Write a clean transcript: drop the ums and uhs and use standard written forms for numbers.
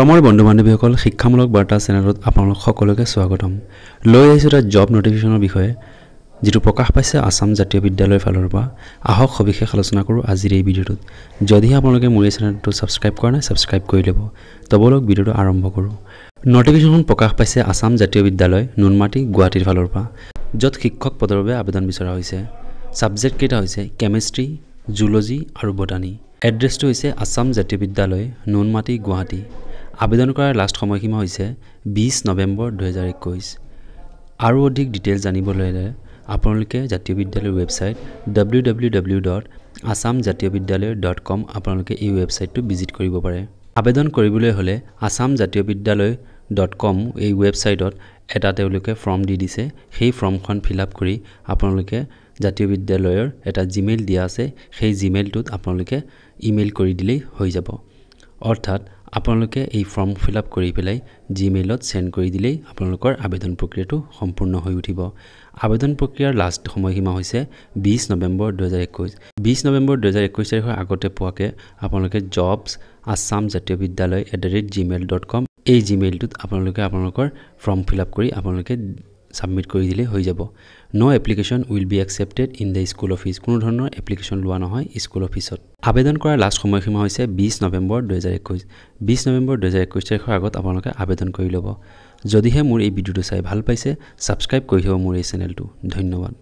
মৰমৰ বন্ধু বান্ধৱীসকল, শিক্ষামূলক বাৰ্তা চেনেলত আপোনালোক সকলোকে স্বাগতম। লৈ আহিছোঁ এটা জব নটিফিকেশ্যনৰ বিষয়ে, যিটো প্ৰকাশ পাইছে আছাম জাতীয় বিদ্যালয়ৰ ফালৰ পৰা। আহক, সবিশেষ আলোচনা কৰোঁ আজিৰ এই ভিডিঅ'টোত। যদিহে আপোনালোকে মোৰ এই চেনেলটো ছাবস্ক্ৰাইব কৰা নাই, ছাবস্ক্ৰাইব কৰি ল'ব। তো ব'লক, ভিডিঅ'টো আৰম্ভ কৰোঁ। নটিফিকেশ্যনখন প্ৰকাশ পাইছে আছাম জাতীয় বিদ্যালয়, নুনমাটি, গুৱাহাটীৰ ফালৰ পৰা, য'ত শিক্ষক পদৰ বাবে আবেদন বিচৰা হৈছে। ছাবজেক্টকেইটা হৈছে কেমেষ্ট্ৰি, জুলজি আৰু বটানী। এড্ৰেছটো হৈছে আছাম জাতীয় বিদ্যালয়, নুনমাটি, গুৱাহাটী। আবেদন কৰাৰ লাষ্ট সময়সীমা হৈছে 20 নৱেম্বৰ 2021। আৰু অধিক ডিটেইলছ জানিবলৈ হ'লে আপোনালোকে জাতীয় বিদ্যালয়ৰ ৱেবছাইট www.assamjatiyabidyalaya.com, আপোনালোকে এই ৱেবছাইটটো ভিজিট কৰিব পাৰে। আবেদন কৰিবলৈ হ'লে আছাম জাতীয় বিদ্যালয়.কম এই ৱেবছাইটত এটা তেওঁলোকে ফৰ্ম দি দিছে। সেই ফৰ্মখন ফিল আপ কৰি আপোনালোকে জাতীয় বিদ্যালয়ৰ এটা জিমেইল দিয়া আছে, সেই জিমেইলটোত আপোনালোকে ইমেইল কৰি দিলেই হৈ যাব। অৰ্থাৎ আপোনালোকে এই ফৰ্ম ফিল আপ কৰি পেলাই জিমেইলত চেণ্ড কৰি দিলেই আপোনালোকৰ আবেদন প্ৰক্ৰিয়াটো সম্পূৰ্ণ হৈ উঠিব। আবেদন প্ৰক্ৰিয়াৰ লাষ্ট সময়সীমা হৈছে 20 নৱেম্বৰ 2021। 20 নৱেম্বৰ 2021 তাৰিখৰ আগতে পোৱাকৈ আপোনালোকে jobs assamjatiyabidyalaya@gmail.com এই জিমেইলটোত আপোনালোকে আপোনালোকৰ ফৰ্ম ফিল আপ কৰি আপোনালোকে ছাবমিট কৰি দিলেই হৈ যাব। No application will be accepted in the school office. কোনো ধৰণৰ এপ্লিকেশ্যন লোৱা নহয় স্কুল অফিচত। আবেদন কৰাৰ লাষ্ট সময়সীমা হৈছে 20 নৱেম্বৰ 2021। 20 নৱেম্বৰ 2021 তাৰিখৰ আগত আপোনালোকে আবেদন কৰি ল'ব। যদিহে মোৰ এই ভিডিঅ'টো চাই ভাল পাইছে, ছাবস্ক্ৰাইব কৰি থ'ব মোৰ এই চেনেলটো। ধন্যবাদ।